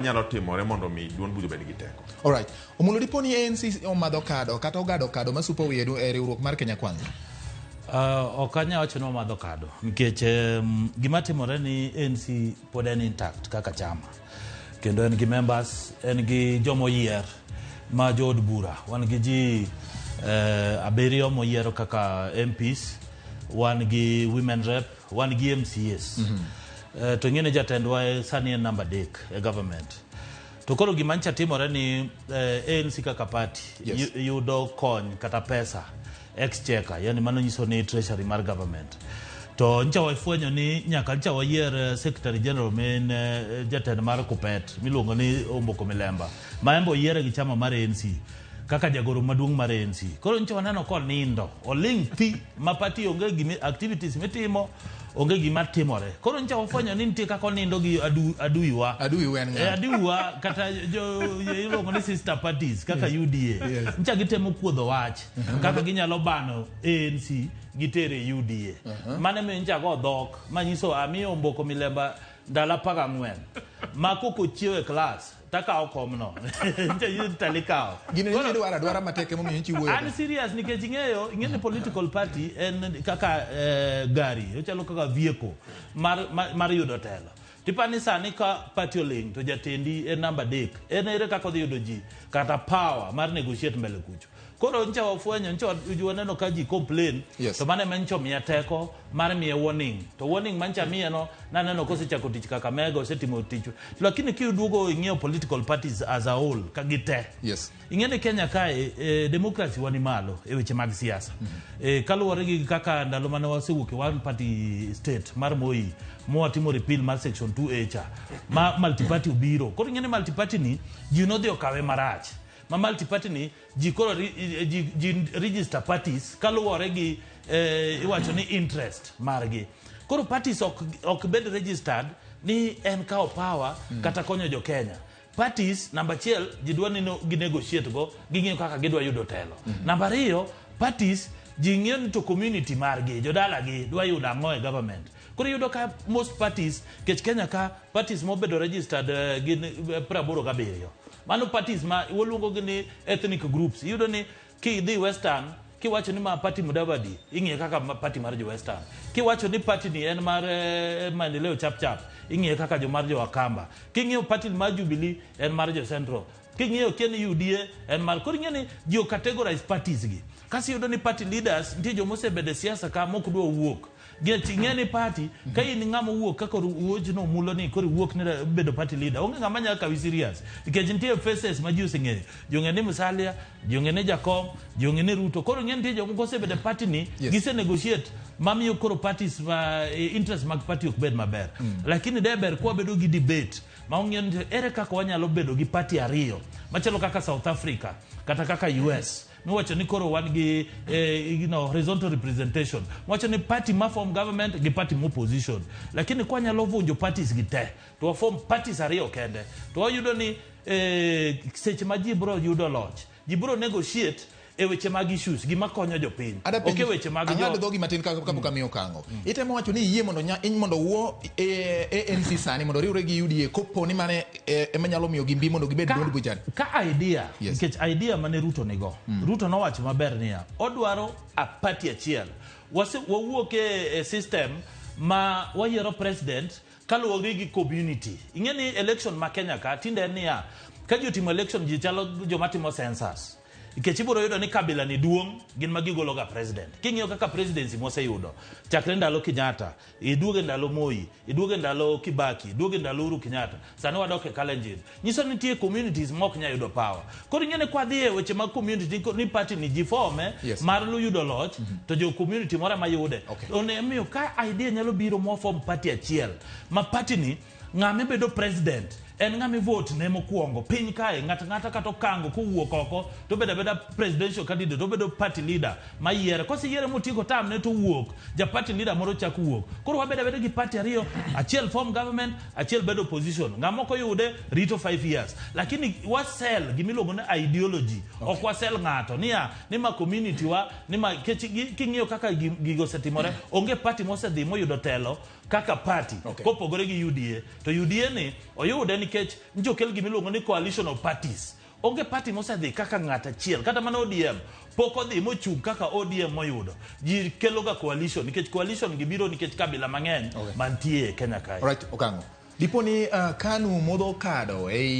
Nyalo timore mondo mi duond bucha obed gi teko. Alright. Omulo dipo ni ANC omadho kado kata ogado kado ma supo wiye e riwruok mar Kenya Kwanza. Ok anyal wacho ni omadho kado nikech gima timore ni ANC pod en intact kaka chama kendo en gi members en gi joma oyier ma jood bura wan gi ji abiriyo moyiero kaka MPs wan gi women rep wan gi MCAs mm -hmm. To ing'e ni jatendwa sani en namba adek e government to koro gima ncha timore ni ANC kaka party Yes. yudo kony kata pesa exchequer yani mano nyiso ni treasury mar government to ncha wafwenyo ni nyaka ncha wayier secretary general ma en jatend mar Kuppet miluongo ni Omboko Milemba ma en be oyiere gi chama mar ANC kaka jagoro maduong' mar ANC. Koro nyocha waneno konindo, oling' thi ma party onge gimi, activities mitimo, onge gima timore. Koro nyocha wafwenyo ni nitie kaka onindo gi adu, aduiwa. Aduiwa en ng'a? Eh, aduiwa kata jo iluongo ni sister parties kaka UDA. Yes. Nyocha gitemo kuodho wach kaka ginyalo bano ANC gitere UDA. Mano emomiyo nyocha ago dhok manyiso amiyo Omboko Milemba ndalo 14 ma kok ochiew e klas takawo komno talikawo Gino nyicho idwaro adwara matek emomiyo nyicho iwuoyo. An serious nikech ing'eyo ing'e ni political party en kaka gari ochalo kaka vehicle mar yudo telo tipani sani ka party oling' to jatendi en namba adek en ere kaka odhi yudo ji kata power mar negotiate mbele kucho koro ncha wafwenyo ncha waneno ka ji complain Yes. to mano ema ncha omiya teko mar miye warning to warning mancha miye no naneno kosechako tich Kakamega osetimo tich lakini kiduogo ing'iyo political parties as a whole ka gite Yes. ing'e ni Kenya kae democracy wa ni malo e weche mag siasa kaluwore gi kaka ndalo mane wasewuok e one party state mar Moi mwatimo repeal mar section 2A cha ma multiparty obiro koro ing'e ni multiparty ni ji nodhi okawe marach ma multiparty ni ji koro ji register parties kaluwore gi iwacho ni interest margi koro parties ok bed registered ni en kawo power kata konyo jo Kenya parties namba achiel ji dwa ni gi negotiate go ging'iyo kaka gidwa yudo telo namba ariyo parties ji ng'iyo ni to community margi jodalagi dwa yudo ang'o e government koro iyudo ka most parties kech Kenya ka parties mobedo registered gin 87 mano parties ma waluongo gi ni ethnic groups iyudo ni kidhi Western kiwacho ni ma party Mudavadi ing'iye kaka party mar jo Western kiwacho ni party ni en mar maendeleo chap chap ing'iye kaka jo mar jo Wakamba king'iyo party mar Jubilee en mar jo Central king'iyo kia ni UDA en mar koro ing'eyo ni ji o categorize parties gi kasi iyudo ni party leaders nitie joma osebedo e siasa ka mok dwa wuok Ing'e ni party ka in ng'ama owuok kaka wuochno mulo ni koro iwuok ni bedo party leader onge ng'ama nyalo kawi serious nikech nitie faces ma ji oseng'eyo ji ong'e ni Musalia ji ong'e ni Jakom ji ong'e ni Ruto koro ing'e nitie jomoko osebedo e party ni gise negotiate mamiyo koro parties ma interest mag party ok bed maber lakini de ber kwa bedo gi debate ma ong'iyo ni ere kaka wanyalo bedo gi party ariyo machalo kaka South Africa kata kaka US miwacho ni koro wan gi horizontal representation wacho ni party ma form government gi party ma opposition lakini kwa nyalo vunjo parties gi te to wa form parties ariyo kende to wayudo ni seche ma ji bro yudo loch ji bro negotiate e weche mag issues gima konyo jopiny ok e weche mag ang'ado dhogi matin kapok amiyo kango itemo wacho ni iyie mondo mondo wuo ANC sani mondo riwre gi UDA kopo ni mane ema nyalo miyo gimbi mondo gibed duond buchani ka idea nikech idea mane Ruto nigo Ruto nowacho maber niya odwaro a party achiel wawuok e system ma wayiero president kaluwore gi community ing'e ni election ma Kenya ka tinde en niya ka ji otimo election ji chalo joma timo census nikech ibiro yudo ni kabila ni duong' gin ma gigolo ga president king'iyo kaka presidency moseyudo chakre ndalo Kenyatta iduoge ndalo Moi iduoge ndalo Kibaki iduoge ndalo Uhuru Kenyatta sani wadok e Kalenjin nyiso ni nitie communities ma ok nyal yudo power koro ing'e ni kwadhi e weche mag community ni party ni ji forme mar yudo loch to jo community moro ema yude omiyo ka idea nyalo biro mwa form party achiel ma party ni ng'ama bedo president en ng'ama vote ne mokwongo piny kae ng'ato ng'ata kata okango kowuok oko to bedo abeda presidential candidate obedo party leader ma yiere koseyiere motieko term ne to wuok ja party leader moro chak wuok koro wabedo abeda gi party ariyo achiel form government achiel bedo opposition ng'ama ok oyude rito 5 years lakini wasel gimiluongo ni ideology ok wasel ng'ato niya ni ma community wa ni ma kech king'iyo kaka gigo osetimore onge party mosedhi moyudo telo kaka party Okay. kopogore gi UDA. To UDA ni oyude nikech njokel gimiluongo ni coalition of parties. Onge party mosedhi kaka ng'at achiel, kata mana ODM pok odhi mochung' kaka ODM moyudo. Ji keloga coalition nikech coalition gi biro nikech kabila mang'eny Okay. mantie e Kenya kae. Alright, Okang'o. Dipo ni KANU modho kado ei